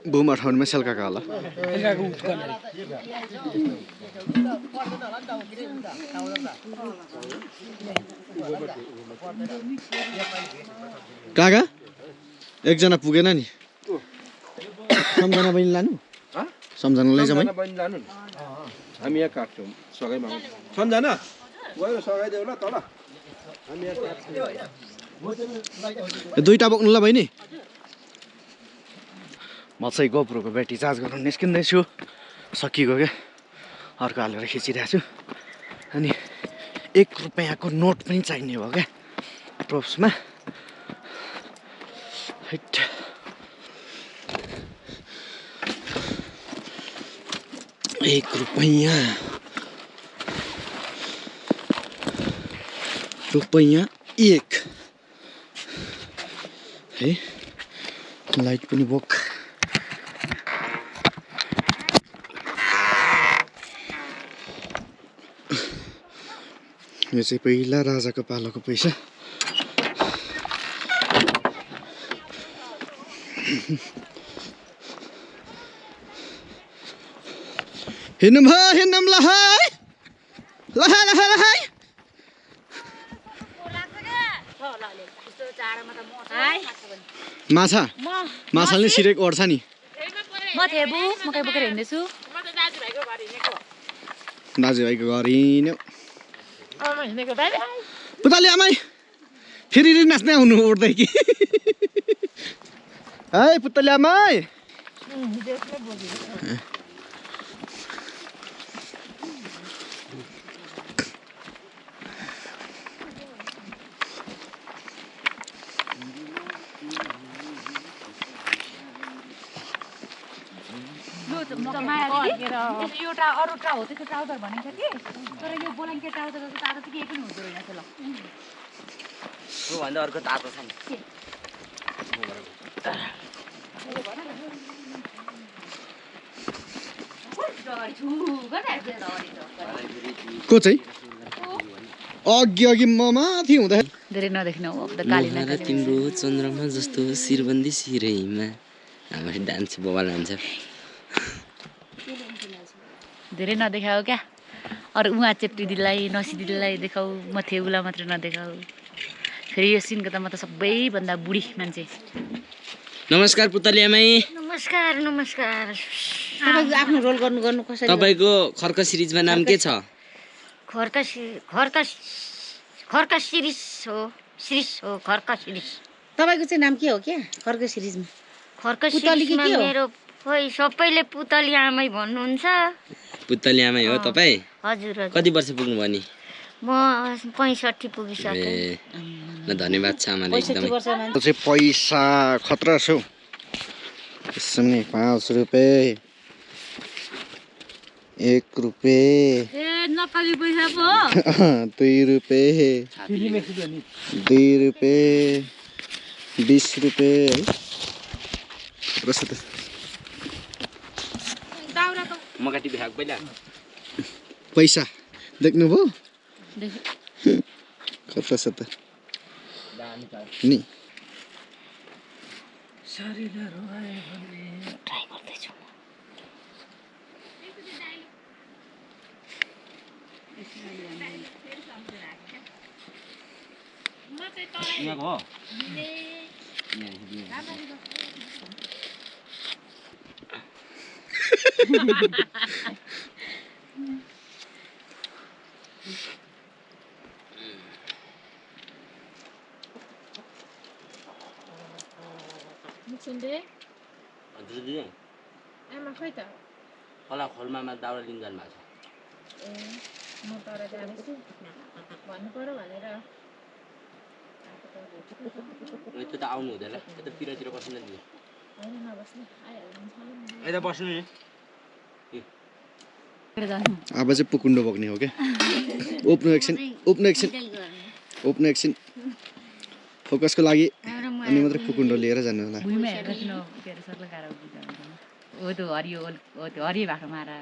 बुमा ठाउँमा सेल्काका होला काका एकजना पुगेन नि सम्झना बहिनी लानु सम्झना लैजाउँ है हामी यहाँ काट्छौँ सगाइमा सम्झना गयो सगाइदेऊ ल तल हामी यहाँ काट्छौँ दुईटा बोक्नु ल बहिनी म चाहिँ गोप्रोको ब्याट्री चार्ज गर्नु निस्किँदैछु सकिएको क्या अर्को हालेर खिचिरहेको छु अनि 1 रुपैयाँको नोट पनि चाहिने भयो क्या टोप्समा 1 रुपैयाँ रुपैयाँ 1 है लाइट पनि बोक यो चाहिँ पहिला राजाको पालोको पैसा हिँड्नु भयो हिँड्नुम ल है माछा माछाले सिरेक ओर्छ नि म थेबु मकै बोकेर हिँड्दैछु दाजुभाइको घर हिँड्यो पुतली आमाई फेरि नाच्नै आउनु उठ्दै कि है पुतली आमाई एउटा अरू ट्रा हो त्यसको ट्राउजर भनिन्छ कि तर यो बोलाङ्के ट्राउजर तातो चाहिँ केही पनि हुँदो रहेछ ल भन्दा अर्को तातो छ नि को चाहिँ अघि म माथि हुँदा धेरै नदेख्नु अब त कालीना तिम्रो चन्द्रमा जस्तो शिरबन्दी सिरैमा हाम्रो डान्स बवाल हुन्छ धेरै नदेखाऊ क्या अरू उहाँ चेप्टी दिदीलाई नसी दिदीलाई देखाऊ म थेबुला मात्र नदेखाऊ फेरि यो सिनको त म त सबैभन्दा बुढी मान्छे नमस्कार पुतली आमाई नमस्कार नमस्कार तपाईँको आफ्नो रोल गर्नु कसरी तपाईँको खर्क सिरिजमा नाम के छ खर्क सिरिज हो खर्क सिरिज तपाईको चाहिँ नाम के हो क्या खर्क सिरिजमा खर्क सिरिजमा मेरो खोइ सबैले पुतली आमै भन्नुहुन्छ पुतली आमै हो तपाईँ हजुर कति वर्ष पुग्नु भयो नि म 65 पुगिसके ल धन्यवाद छ आमाले एकदमै चाहिँ पैसा खतरा छ यसमा 5 रुपैयाँ 1 रुपैयाँ ए नकली पैसा पो 2 रुपैयाँ 2 रुपैयाँ 20 रुपैयाँ है मका टिभी खाएको पहिला पैसा देख्नुभयो कता छ त नि ट्राई गर्दैछु यहाँको हो सुन्दै हजुर दिदी आमा खोइ त खोला खोलमा दाउरा लिन जानु भएको ए म तर जाँदैछु भन्नु पर्यो भनेर छ त्यो त आउनु हुँदैन त्यो त पिरातिर बस्नु दिदी होइन नबस्नु आइहाल्नु यता बस्नु नि अब चाहिँ पुकुन्डो बोक्ने हो क्या ओप्नु एकछिन फोकसको लागि अनि मात्रै पुकुन्डो लिएर जानु होला भुइँमा हेरेर किन के अरे सक्ला गाह्रो हो त्यो हरियो हो त्यो हरियो भाटोमा आएर है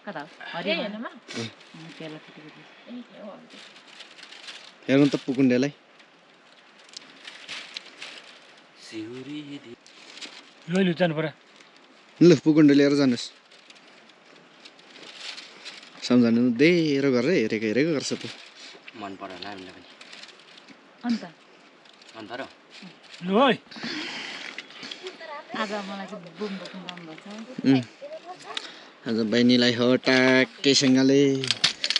कता हो हरियो हेर्नुमा त्यसलाई फुटेको हेर्नु त पुकुन्डेलाई सिउरी लैलु जानु पर्यो ल पुकुण्ड लिएर जानुहोस् सम्झाउनु धेरै गरेर हेरेको गर्छ त मन पर्यो होला हामीलाई पनि अन्त मन पर्यो ल है आज मलाई चाहिँ बुम बोक्नु मन भएको छ आज बहिनीलाई हो ट्याक्कैसँगले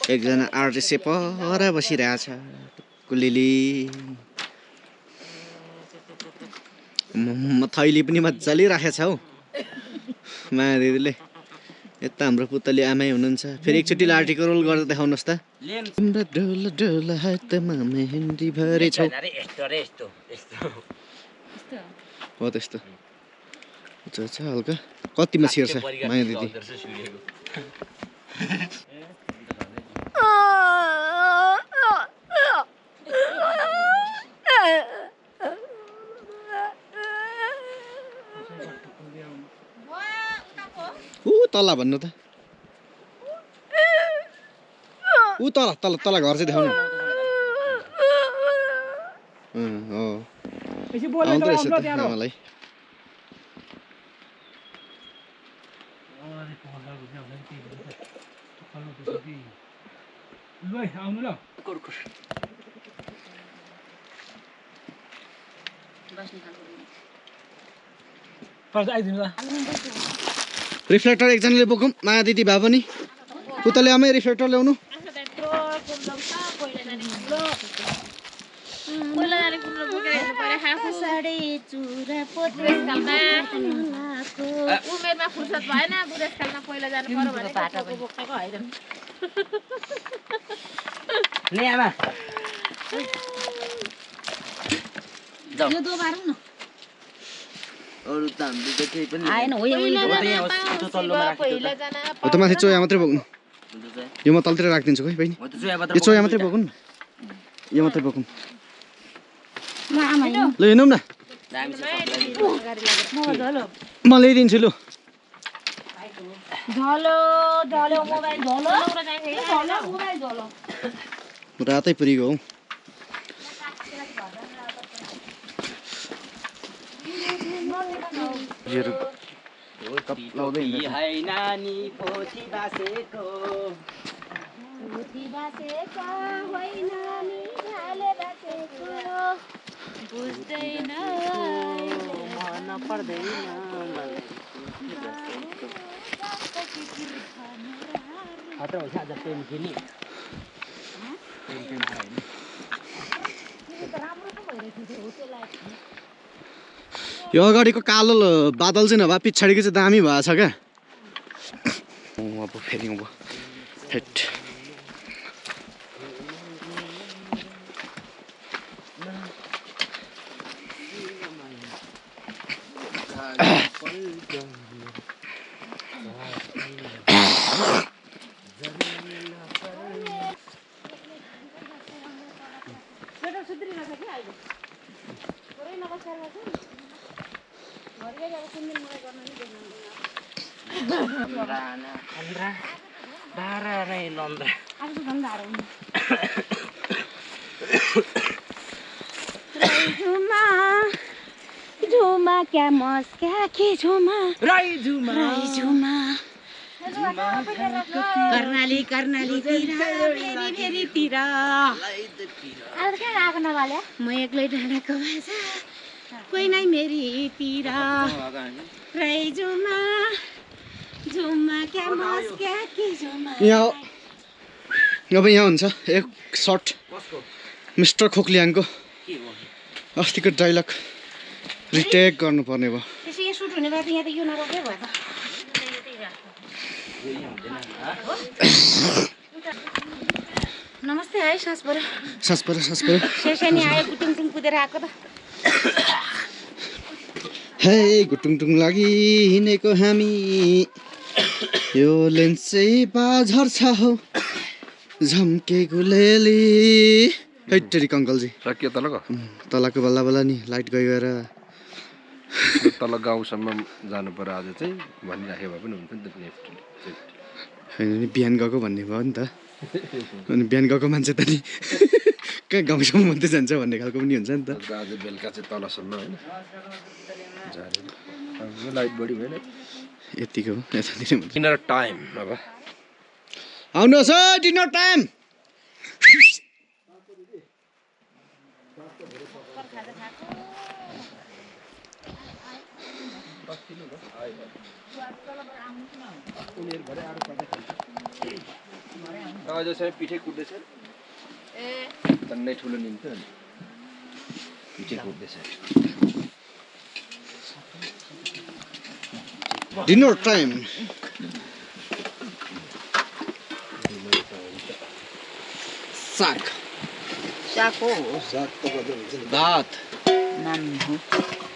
एकजना आर्टिस्ट पर बसिरहेछ कुलिली थैली पनि मजाले राखेको छ हौ माया दिदीले यता हाम्रो पुतली आमै हुनुहुन्छ फेरि एकचोटि लाटीको रोल गरेर देखाउनुहोस् त तिम्रो डोला डोला हातमा मेहन्दी भरे छौ हो त्यस्तो अच्छा हल्का कतिमा छिर्छ माया दिदी तल भन्नु त ऊ तल तल तल घर चाहिँ देखाउनु हो आउँदो रहेछ त आमालाई रिफ्लेक्टर एकजनाले बोकौँ माया दिदी भए पनि पुतले आमै रिफ्लेक्टर ल्याउनु उमेरमा फुर्सद भएन बुढेसकालमा पहिला जानु पर्यो भने भाटाको बोकेको हैन ले आमा जाऊ यो दोबारौँ न अरु त हाम्रो त केही पनि आएन हो यो पहिला जाना हो त माथि चोया मात्रै बोक्नु यो म तलतिर राखिदिन्छु है बहिनी यो चोया मात्रै बोक्नु न यो मात्रै बोकौँ ल हिँडौँ न म ल्याइदिन्छु लु रातै पुरिगयो हौ नानी पोथी बासेको बुझ्दैन मन पर्दैन खतरा हुन्छ आज पेन किनी यो अगाडिको कालो बादल चाहिँ नभए पछाडिको चाहिँ दामी भएको छ क्या अब फेरि अब हेट झुमा क्या मस क्या के झुमा राई झुमा कर्णाली कर्णाली तिर म एक्लै डाँडाको भाषा कोही नै मेरी तिर राई झुमा झुमा क्या मस क्या के झुमा यहाँ अब यहाँ हुन्छ एक सर्ट मिस्टर खोक्लियाङको अस्तिको डाइलग रिटेक गर्नुपर्ने भयो त्यसो यो सुट हुने भए त यहाँ त यो नरोकै भयो त नमस्ते है सास पऱ्यो सेसानी आयो गुटुङटुङ कुदेर आएको त हे गुटुङटुङ लागि हिँडेको हामी यो लेन्स चाहिँ बाझर छ हो झम्के गुलेली हैटरी कङ्कलजी सकियो तलको तलको बल्ल बल्ल नि लाइट गएर तल गाउँसम्म जानु पर्यो आज चाहिँ भनिराखे भए पनि हुन्छ नि त होइन नि बिहान गएको भन्ने भयो नि त अनि बिहान गएको मान्छे त नि कहाँ गाउँसम्म मात्रै जान्छ भन्ने खालको पनि हुन्छ नि त आज बेलुका चाहिँ तलसम्म होइन लाइट बढी भएन यतिको हो यतातिर मात्रै डिनर टाइम अब आउनुहोस् है डिनर टाइम जसरी पिठै कुट्दैछ झन्डै ठुलो निम्तो पिठै कुट्दैछ डिनर टाइम साग साको भात नाम हो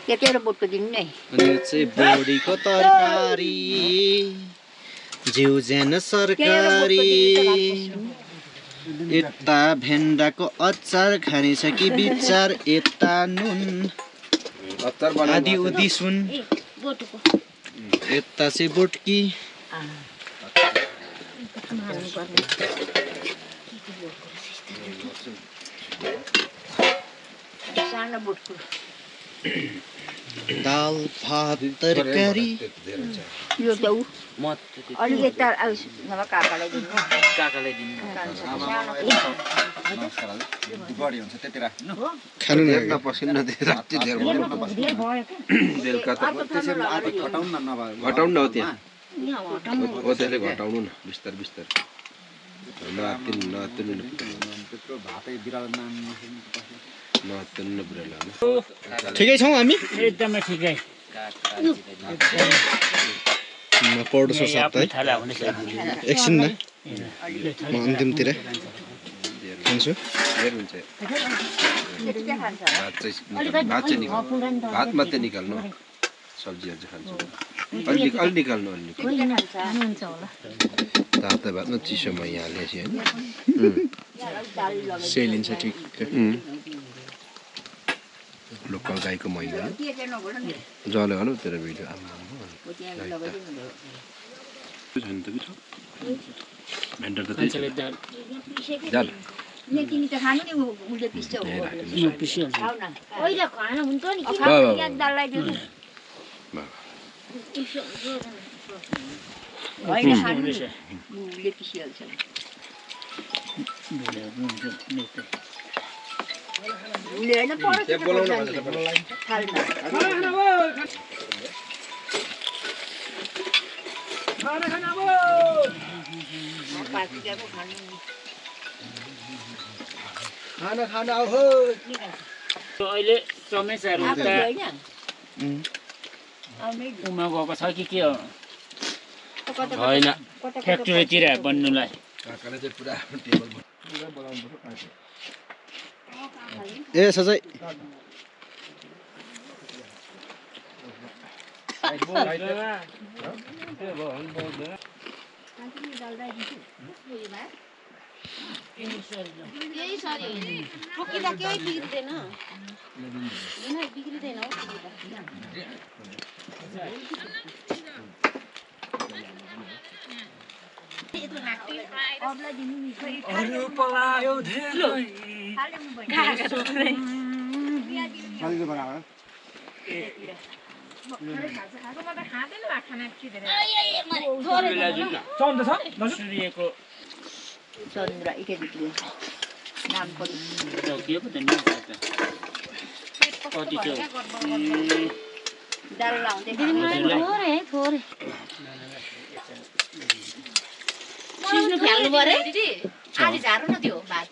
केटेर बोटको दिनु नै अनि यो चाहिँ बोडीको तरकारी जिउ ज्यान सरकारी यता भेन्डाको अचार खाने छ कि विचार यता नुन अचार आदि उदी सुन यता चाहिँ बोटकी सानो बोटको दाल भात तरकारी यो त ऊ अलि यता नभए काकालाई दिनु खानु न पसिना राति धेर बेलुका त घटाउनु न हो त्यहाँ हो त्यसले घटाउनु न बिस्तार बिस्तार ठिकै छौँ हामी एकदमै ठिकै पढ्छु सबै एकछिन न म अन्तिमतिर खान्छु भात मात्रै निकाल्नु सब्जीहरू चाहिँ खान्छु अलि निकाल्नु अलि तातो भातमा चिसोमा यहाँ हालेपछि होइन सेलिन्छ ठिक लोकल गाईको महिना जले होला तेरो भिडियो भेन्डर त जाल तिमी त खानु नि उसले पिस्छ अहिले खाना हुन्छ नि दाललाई दिनु होइन खानु उसले पिसिहाल्छ उसले होइन खाना हो अहिले समस्याहरू त उमा गएको छ कि के हो होइन फ्याक्ट्रीतिर बन्नुलाई काकाले चाहिँ पुरा टेबल ए सजै ठोकिँदा केही बिग्रिँदैन बिग्रिँदैन हौ सूर्यको चन्द्र इत्यादि नाम पनि के पो त नि कति छ दाल लाउँदै थोरै सिस्नु फ्याल्नु पर्यो दिदी आधी झार्नु न त्यो भात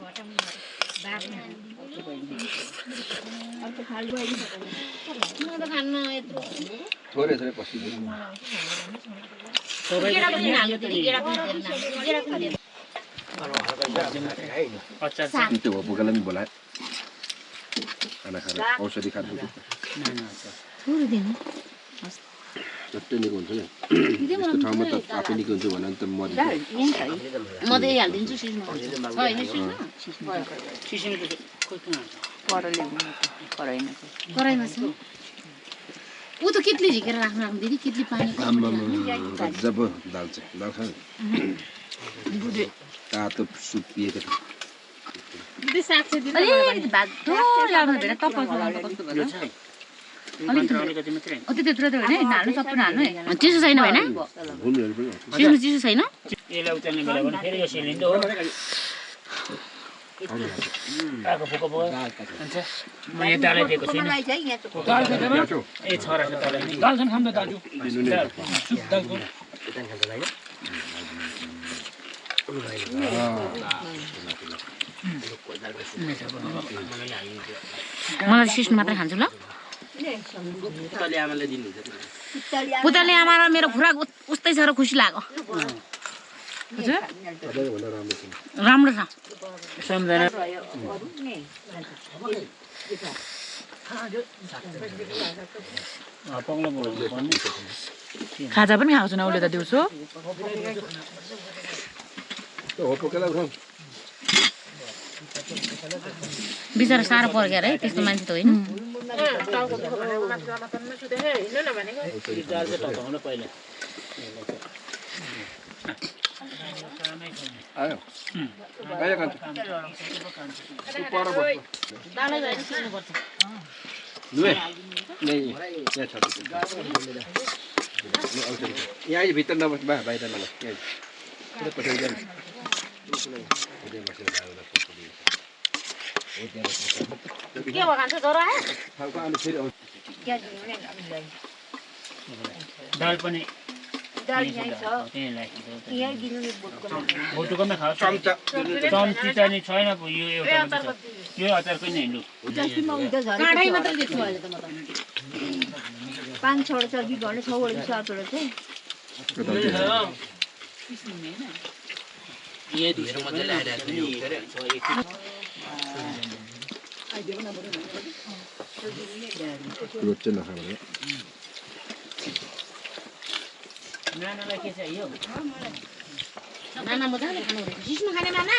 म त खान्न यत्रो थोरै थोरै पसिदिनु केरा पनि हाल्नु दिदी केरा पनि दिनु त्यो भोकालाई पनि बोलायो खाना खाएर औषधि खानु थोरै दिनु चट्टै निको हुन्छ नि यस्तो ठाउँमा त आफै निको हुन्छ भने त मरिन्छ म त हालिदिन्छु सिस्नु होइन सिस्नु कराईमा छ ऊ त कितली झिकेर राख्नु राख्नु दिदी कितली पानी जब दाल चाहिँ दाल खानु तातो सुप पिएको भात थोरै लाग्नु भेट तपाईँ अलिकति मात्रै त्यत्रो त होइन हाल्नु सबै हाल्नु है चिसो छैन होइन चिसो चिसो छैन यसलाई उचाल्ने बेला पनि फेरि यो सिलिन्डर हो आएको फुको फुको हुन्छ म यहाँ दालै दिएको छैन ए छोरा छ दालै दाल छन् खाम त दाजु मलाई सिस्नु मात्रै खान्छु ल पुतले आमा र मेरो खुराक उस्तै छ र खुसी लाग्यो राम्रो छ सम्झना पग्लो खाजा पनि खाएको छैन उसले त दिउँसो बिचरा साह्रो पर्यो अरे त्यस्तो मान्छे त होइन यहाँ भित्र नबस् बा बाहिर नबस् के हो खान्छ ज्वरो आयो दाल पनि भोटुकोमा खाऊ चम्ची चाहिँ छैन यो एउटा यो अचारको नै हिँड्नु 5-6 सब्जी गर्ने 6 वटा सातवटा चाहिँ यहाँ धुएर मजाले आइरहेको नानालाई के चाहियो माना मजाले खानु हुँदैछ सिस्नु खाने माना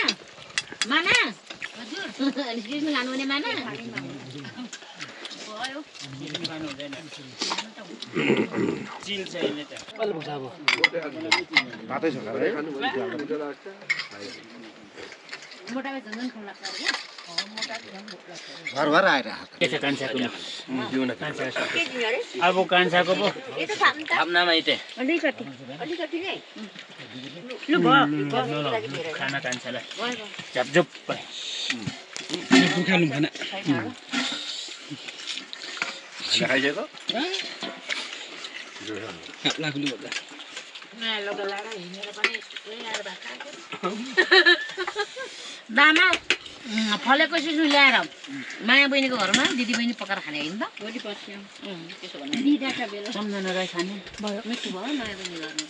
माना हजुर सिस्नु खानु हुने माना खानु हुँदैन चिल छैन त भातै छ है मोटा भए झन् खाउ लाग्छ घर घर आएर के छ कान्छाको अब कान्छाको पो थाप्नामा इते अलिकति नै लु भयो खाना कान्छालाई झपझप खानु खाना खाइसक्यो दामा फलेको सिस्नु ल्याएर माया बहिनीको घरमा दिदी बहिनी पकाएर खाने होइन त सम्झना राई खाने भयो मिठो भयो माया बहिनी घरमा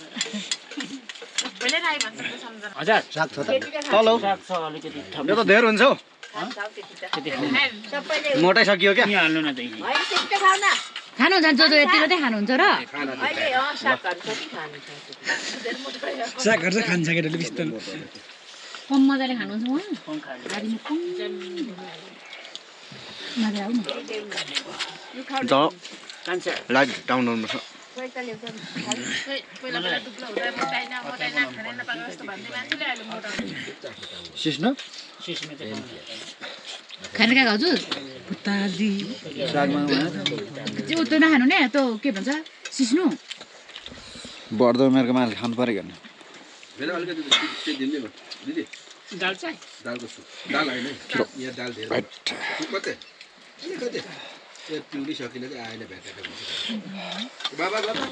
हजार साग छ त तलौ साग छ अलिकति यो त धेर हुन्छ हौ मोटै सकियो क्या यहाँ हाल्नु न त खानु जान्छ जो यति मात्रै खानुहुन्छ र सागहरू चाहिँ खान्छ केटाले बिस्तारै कम मजाले खानुहुन्छ उहाँ लाइट डाउन गर्नुपर्छ सिस्नु सिस्नु त खाने कहाँ हजुर पुताली त्यो नखानु नि त्यो के भन्छ सिस्नु बढ्दो उमेरको मान्छे खानु पऱ्यो भने फेरि अलिकति दिने भयो दिदी दाल चाहिँ दालको सुप दाल होइन यहाँ दाल धेरै सुप कतै कतै यो पिउनै सकिन चाहिँ आएन भेटेको बाबा बाबा